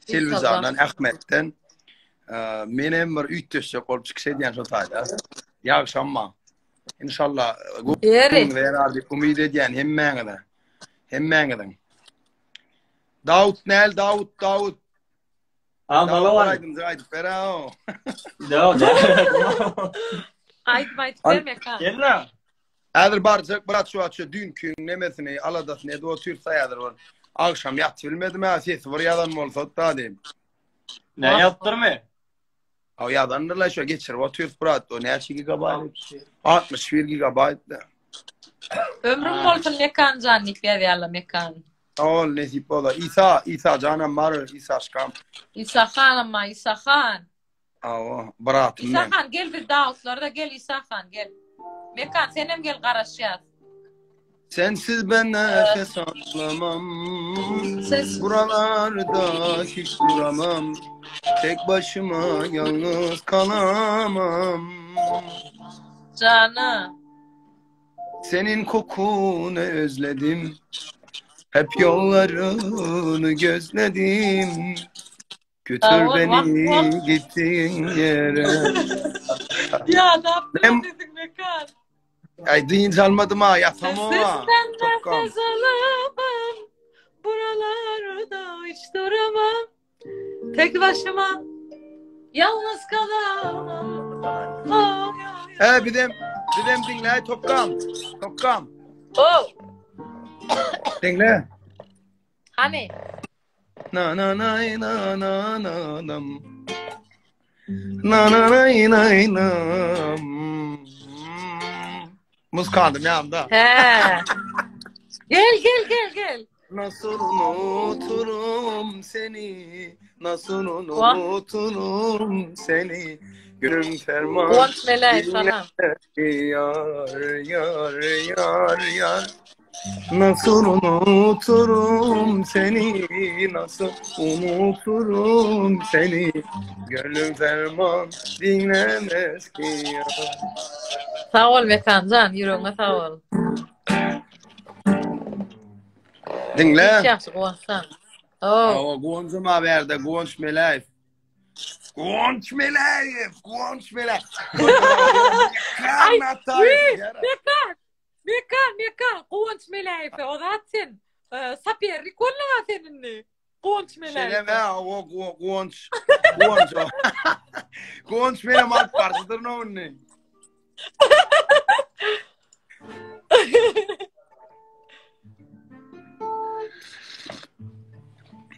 Selbijandan, Ahmetden. Men hem bir üýtgeşjek bolup çykyş edýän şo taýda. Ýagşamma. Inşallah Ýeri. Berar diýip umyt edýän hemmäňize. Hemmäňiziň. Dawut näl Dawut Dawut. Ha bala Aýdymjy aýdyp ber ha. Ýok. Aýdyp aýdyp ber Mekan. Gel Häzir barjak brat şu açy düýnkiň nemesini aladasyny edip otyrsa häzir bir agşam ýatyp bilmedim ha sesi bir ýazan bolsa da diýip. Ne ýazdyrmy? Ha ýazandyrlar şu geçirip otyrys brat o näçe gigabaýt? 61 gigabaýt. Ömrüň bolsun Mekan jan diýip ýazýarlar Mekan. Sag ol nesip bola. Isa, Isa janam bar, Isa şkam. Isa hanam bar, Isa han. Awa, bratym Isa han gel biz Dawutlarda gel Isa han gel. Mekan senem gel garaşýas. Sensiz ben nefes alamam. Ses. Buralarda hiç duramam. Tek başıma yalnız kalamam. Jana. Senin kokunu özledim. Hep yollarını gözledim. Götür Sag bol, beni wah, wah. gittiğin ýere. Ya ne yaptın Ben- dedik Mekan. Ay dynç almadym ha, ýatam Sensiz ha. ben Tokgam. nefes alamam. Buralarda hiç duramam. Tek başıma yalnız kalamam. Oh, He bizem bizem diňle Tokgam. Tokgam. oh. Diňle. Hani? Na na na na na na nam. Na na na na na. Muskandym ýanymda. He. Gel gel gel gel. Nasıl unuturum seni? Nasıl Wah. unuturum seni? Gönlüm ferman Guwanç Meleý salam. Yar yar yar yar Nasıl unuturum seni Nasıl unuturum seni Gönlüm ferman dinlemez ki yar Sag bol Mekan jan, ýüregiňe sag bol. Diňle. Hiç ýagşy guwançjan. Oh. Hawa, Guwanjym abi ýerde, Guwanç Meläýew. Guwanç Meläýew, Guwanç Meläýew. Ay, Mekan, Mekan, Mekan, Guwanç Meläýewe, o zat sen. E, Saperlik bolduň sen indi. Guwanç Meläýew. Şeýle me, o Guwanç, Guwanç. Guwanç menem alyp barşydyr no indi.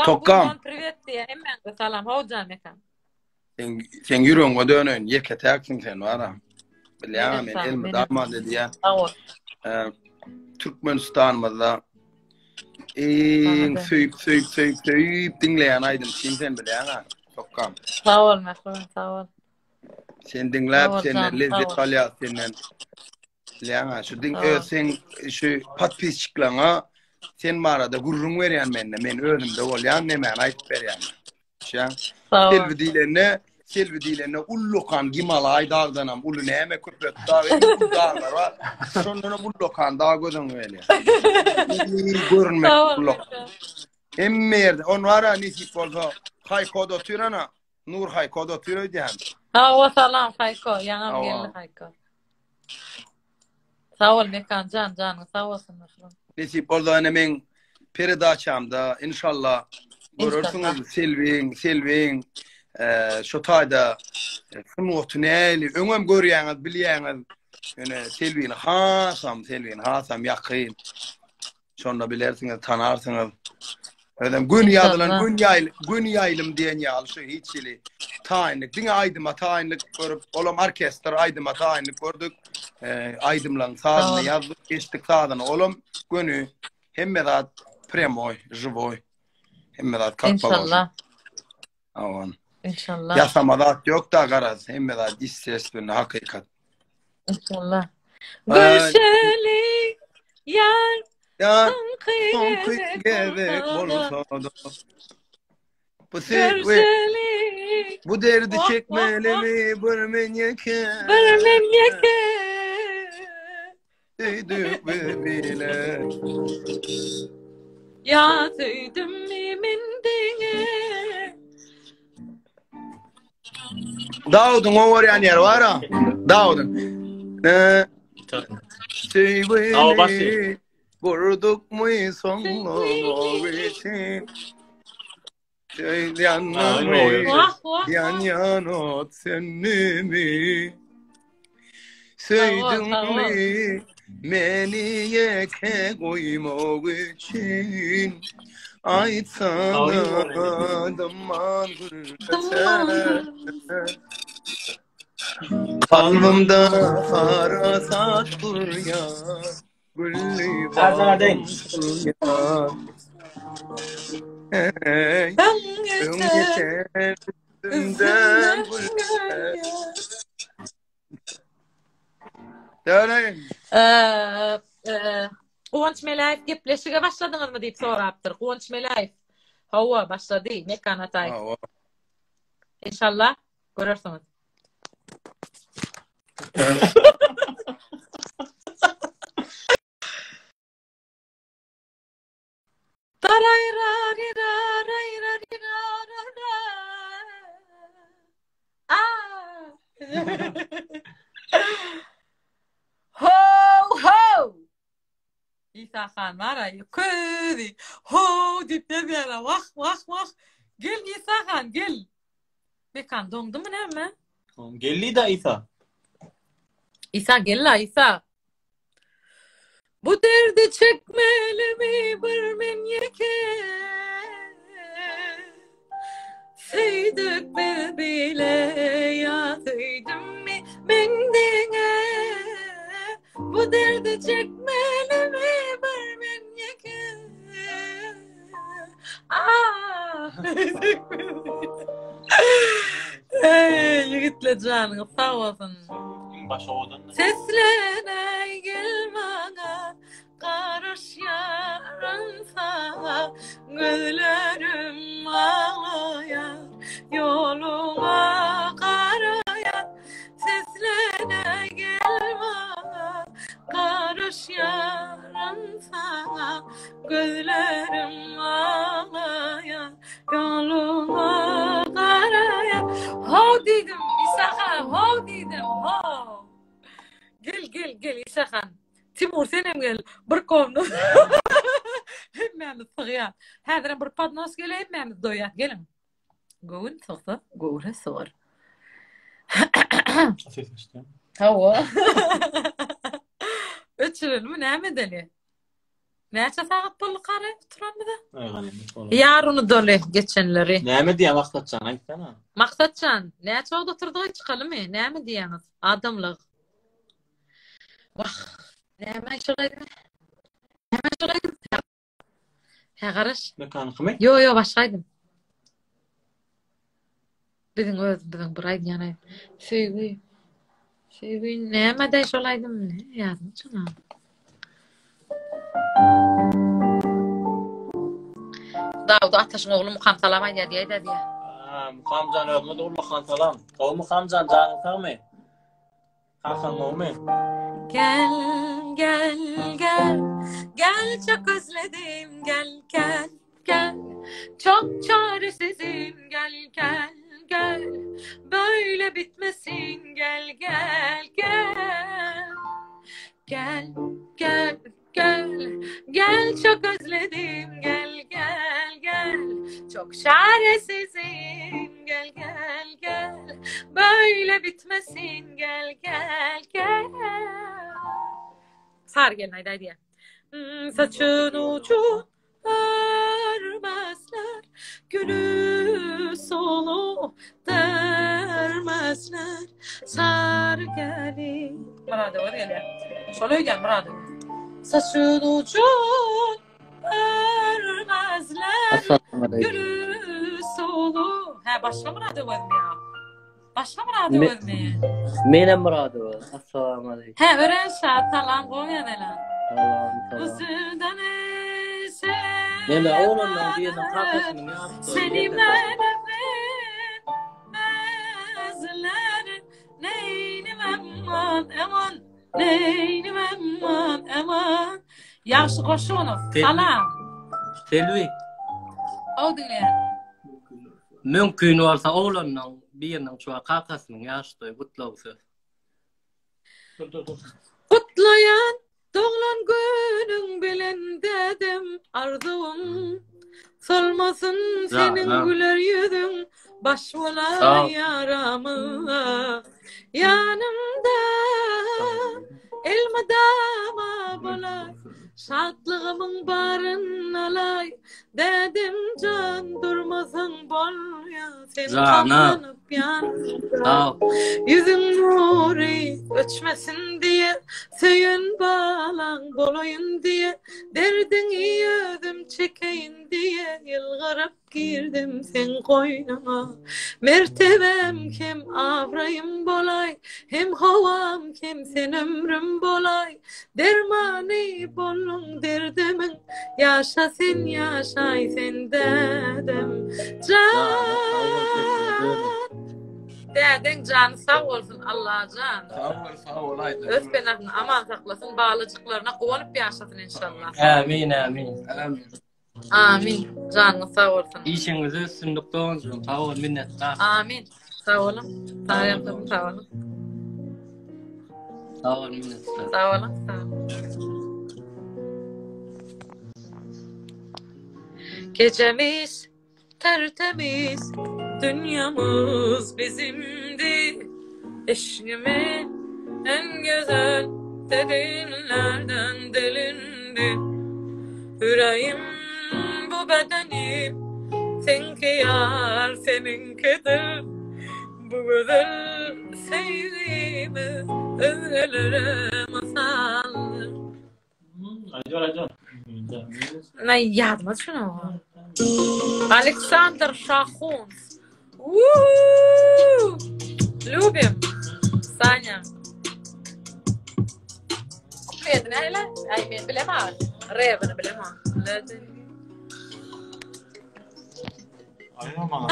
Tokgam. Privet diýe, hemmäňize salam. Howjan Mekan. Sen sen ýüregiňe döneýin, ýeke täksiň sen bara. Bilýän men elmydama diýýän. Sag bol. Türkmenistanymyzda iň söýüp söýüp söýüp söýüp diňleýän aýdymçym sen bilýäň-ä, Tokgam. Sag bol Mähriban, sag bol. Sen diňläp senden lezzet alýas senden. Bilýäň-ä, şu diň öz sen şu podpisçiklaňa sen barada gürrüň berýän mende. Men özümde bolýan nemäni aýdyp berýän. Düşýäň? Selbi diýlende, Selbi diýlende ullakan Gimalaý dagdanam uly näme Köpet dag, uly daglar bar. Şondanam ullakan dag göz öňüne gelýär. Görünmek ullakan. Hemme ýerde. On bara nesip bolsa Haýkoda otyr ana. Nur Haýkoda otyr öýdýän. Hawa salam Haýko, ýaňam geldi Haýko. Sag bol Mekan jan, janyň sag bolsun mähriban. Nesip bolsa ene meň peredaçamda inşallah görersiňiz Selbiň, Selbiň şo taýda sungaty näli öňem görýäňiz, bilýäňiz. Ýöne Selbini hasam, Selbini hasam ýakyn. Şonda bilersiňiz, tanarsyňyz. Özem gün ýazylan, gün ýaýly, gün ýaýlym diýen ýaly şu hiç hili taýynlyk, diňe aýdyma taýynlyk görüp, olam orkestr aýdyma taýynlyk gördük. E, aýdymlaryň sazyny ýazdyk, geçdik sazyny. Olam göni hemme zat premoý, žiwoý. Hemme zat kak Inşallah. Awan. Inşallah. Ýasama zat ýok da garaz, hemme zat естественно, hakykat. Inşallah. Görüşeli ýar Ýar soňky soňky gezek gezek bolsa-da. bolsa-da. Bu se we Görüşeli bu derdi Wah, wah, çekmelimi bir men ýeke. bir men ýeke. Söýdük we bile. Ýa söýdümmi men diňe. Dawudyň owarýan ýeri bar-a. Dawudyň. Söýgüni gurdukmy soňlugy üçin. Ýanmy, ýanýan ot söndümi? Söýdüňmi meni ýeke goýmak üçin? Aýtsana dymman gürlese. Kalbymda harasat gurýar. Gülli bagym solýar. Hey, öň geçen üstümden gülýär. Döneýin. Guwanç Meläýew gepleşige başladyňyzmy diýip sorapdyr. Guwanç Meläýew. Hawa, başlady. Mekan Ataýew. Hawa. Inşallah görersiňiz. Ho ho! Isa han bar aý közi ho diýip ýazýar wah wah wah. Gel Isa han gel. Mekan doňdumy näme? Geldi da Isa. Isa gel la Isa. Bu derdi çekmelimi bir men ýeke Söýdük biz bile ýa söýdümmi men diňe Bu derdi çekmelimi bir men ýeke Ah! Eý, ýigitler janyňyz sag bolsun. Iň başy owadan. Seslenäý gel maňa Garaşýaryn saňa Gözlerim aglaýar Ýoluňa garaýar Seslenäý gel maňa Garaşýaryn saňa Gözlerim aglaýar Ýoluňa garaýar How diýdim Isa han how diýdim how Gel gel gel Isa han Timur sen hem gel bir komnat Hemmämiz sygýar Häzirem bir podnos gele hemmämiz doýýas geliň Göwün sygsa göwre sygar Ses eşitýän. Hawa. Öçürelim näme edeli? Näçe sagat boldy kary oturanymyza? Ýaryny doly geçenleri. Näme diýýän Maksatjan aýtsana. Maksatjan, näçe wagt oturdyk çykalymy? Näme diýýäňiz? Adamlyk. Wah, näme şol aýdym? Näme şol aýdym? Hä garaş. Mekanykymy? Ýo, ýo, başga aýdym. Biziň özümiziň bir aýdýan aýdym. Söýgi. Söýgi näme-de şol aýdym? Ýadym çyna. Dawud Ataşyň ogly Mukam salam aýdýar diýäýdä diýä. Ha, Mukamjan özüňe-de ullakan salam. Gowy Mukamjan, janyň sagmy? Kakaň gowumy? Gel, gel, gel. Gel çok özledim. Gel, gel, gel. Çok çaresizim. Gel, gel, gel. Böyle bitmesin. Gel, gel, gel. Gel, gel, Gel, gel çok özledim, gel, gel, gel. Çok çaresizim, gel, gel, gel. Böyle bitmesin, gel, gel, gel. Sar gelin aýdaý diýýär. Hmm, saçyn uçun örmezler, gülü solu dermezler. Sar gelin. Murada gör gelýär. Şol öýden Murada. Saçyn ucun örmezler. Gülü solu. He başga Murada gözmi ya? Başga Murada gözmi? Menem Murada göz. Assalamu aleyküm. He ören şa salam gowy ýazela. Salam salam. Usuldan eşe. Mene oglanlaryň biriniň kakasynyň ýaşy. Seni mene Ýagşy Goşunow, salam. Selwi. Haw diňleýän. Mümkin bolsa oglanlaň biriniň şu kakasynyň ýaş toýy gutlag söz. Dur dur dur. Gutlaýan doglan günüň bilen dädem arzuwym solmasyn seniň güler ýüzüň baş bolar ýaramyza ýanymda elmydama bolar Şatlygymyň baryn alaý, dädem jan durmasaň bolýa, sen gamlanyp ýanymda. Ýüzüň nury öçmesin diýe, söýen balaň bolaýyn diýe, derdiňi özüm çekeýin diýe, ýylgyryp Girdim seň goýnuňa. Mertebäm hem abraýym bolaý, Hem howam hem sen ömrüm bolaý. Dermany bolduň derdimiň, Ýaşa sen ýaşaý sen dädem jan. Dädeň jany sag bolsun Allajan. Sag bol, sag bol aýdym. Öz penasyny aman saklasyn, balajyklaryna guwanyp ýaşasyn inşallah. Amin, amin. Amin. Amin. Janyňyz sag bolsun. Işiňizde üstünlik doganjygym. Sag bol, minnetdar. Amin. Sag boluň. Sag boluň, sag boluň. Sag bol, minnetdar. Sag boluň, sag boluň. Gecemiz tertemiz, dünyamız bizimdi. Eşkimi en güzel derinlerden delindi. Yüreğim bu bedenim, seninki yar seninkidir. Bu güzel sevgimiz özgelere masaldır. Aýdar aýdar. Men ýadyma düşenok. Aleksandr Şahuns. Woo! Любим. Sanya. Kupletini näle? Aý men bilemän. Rebini bilemän. Aýma maňa.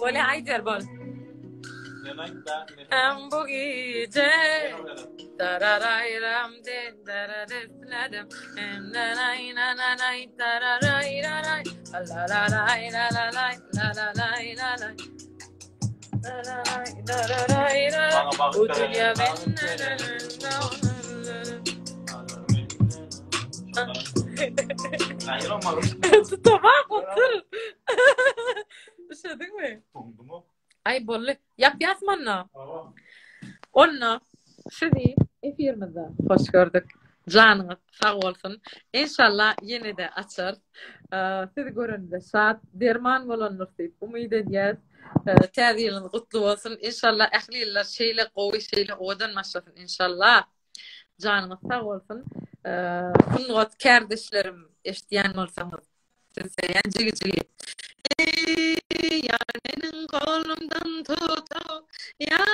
Bolýa aýdar bol. Men aýtda. Hem bu gije dararayram de dararesledim. Hem naray nanay dararayraray lalaray lalalay lalalay lalay. Dararay dararayra Maňa bagyş bu dünýä beren Tutamam otur. Üşediňmi? Aý boldy. Ýap ýasmanda. Onda sizi efirimizde hoş gördük. Janyňyz sag bolsun. Inşallah ýene-de açarys. Sizi görenimize şat, derman bolandyr diýip umyt edýäs. Täze ýylyňyz gutly bolsun. Inşallah ähli ýyllar şeýle gowy, şeýle owadan başlasyn inşallah. Janyňyz sag bolsun. Sungat kärdeşlerim eşidýän bolsaňyz sizi söýýän jigi jigi. Eý, ýar meniň golumdan tutup, ýar.